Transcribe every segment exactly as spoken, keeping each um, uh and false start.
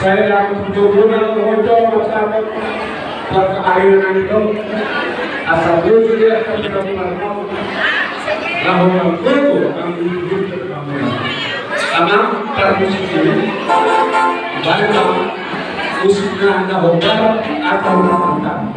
Sai aku tujuh bulan hodo macam. Buat air nanti dong. Asal dulu dia akan bilang mau. Nah, orang tua aku hidup. Amang, tar musik dulu. Baik, Amang. Musiknya ada hobar atau mantap?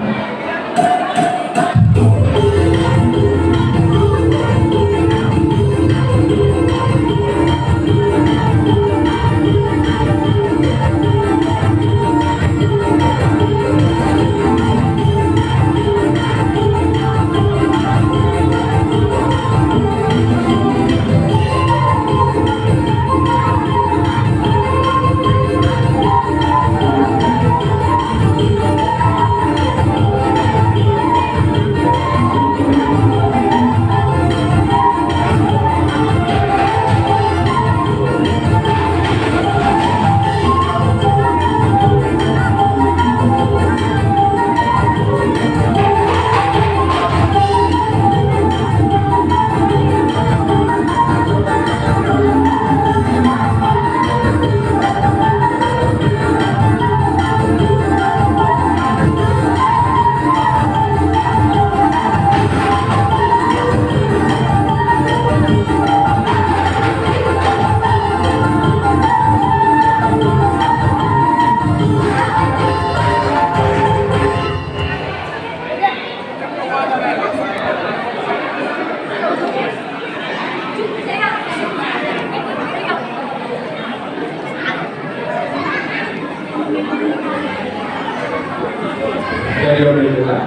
Jadi, orang itu lah.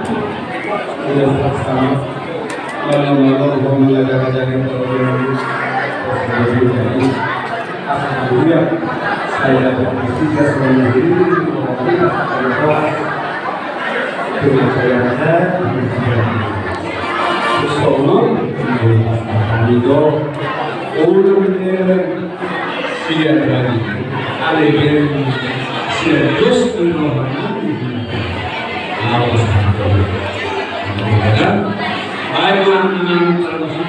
Sudah sama. Malam-malam, orang mengajar-ajar yang terlalu. Alhamdulillah, saya dapat bertiga semuanya ini. Dengan saya ada, sono, kami do, ulun, sian tadi, ale ben, sian dos, ulun, lawas, baik, termasuk.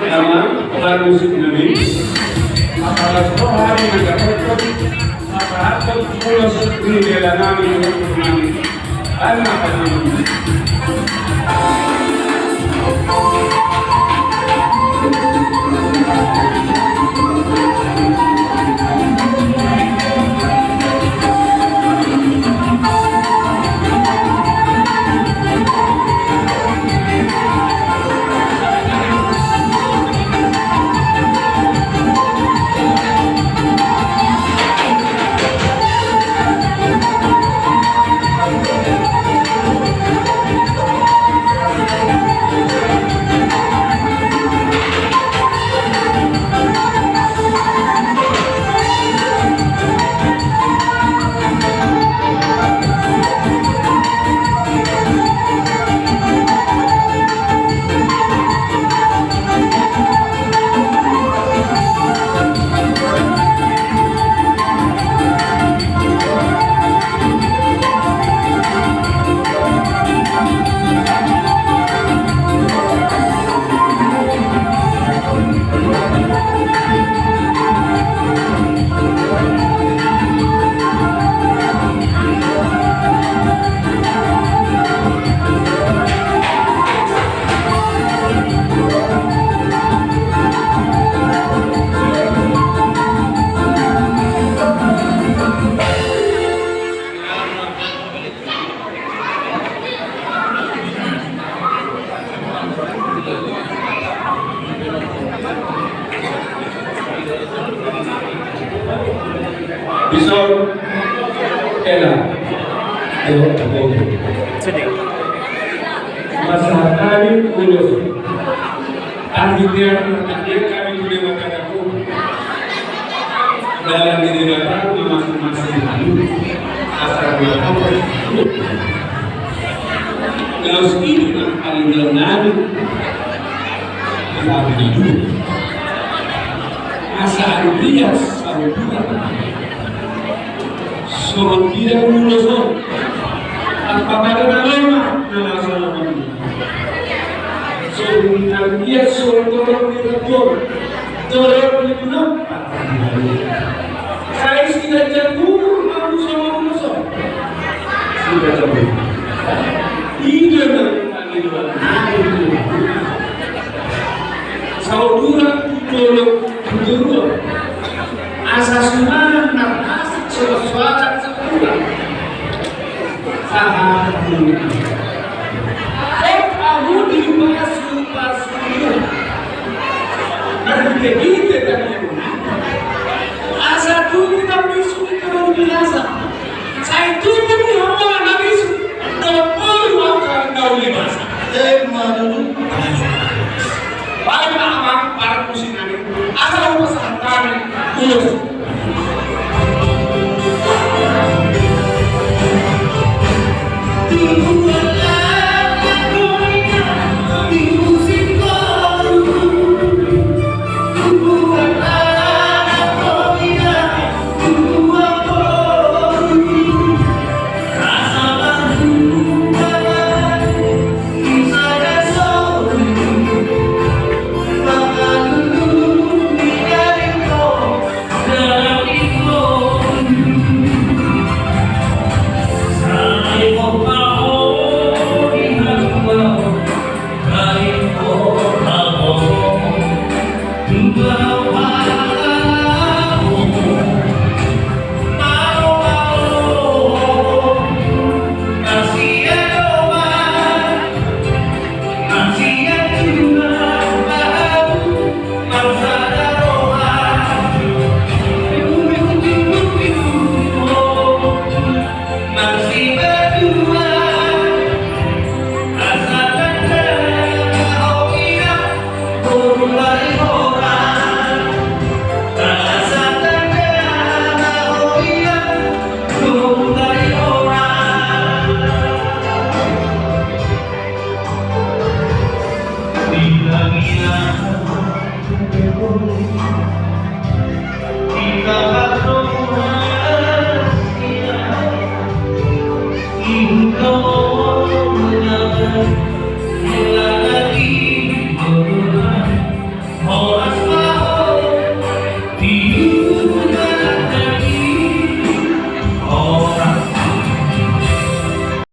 Amang, tar musik dulu. Apalagi hari ini dapat. Apa-apa, pulos di bela nami, nami. Anak, anak. Ela. Ayo, ayo. Masahat hami ulos. Akhirnya, akhirnya kami boleh mengatakan, dalam diri datang masing-masing itu asal berapa. Laos i do paling dalam nami. Kami di dulu. Asa anulias, anulias. Songon dia ulos on. Apa pada nama, nama songon dia. Songon dia, songon dia, songon dia. Sai sida jabu, amu songon ulos on. Sida jabu. Ida na Saudara tu dolok tu dolok. Asa sumangan na asik soal-soalan sakulah. Sahat. Ek amu di pasu-pasu. Nargite-gite tadi. Asa tutu tambisu di biasa. Sai tutu ni hawa na bisu. Dapur makan daun libasa. Eh, manunu. Baik, Pak Amang, para musik nami. Asal lupa santai. Ulos.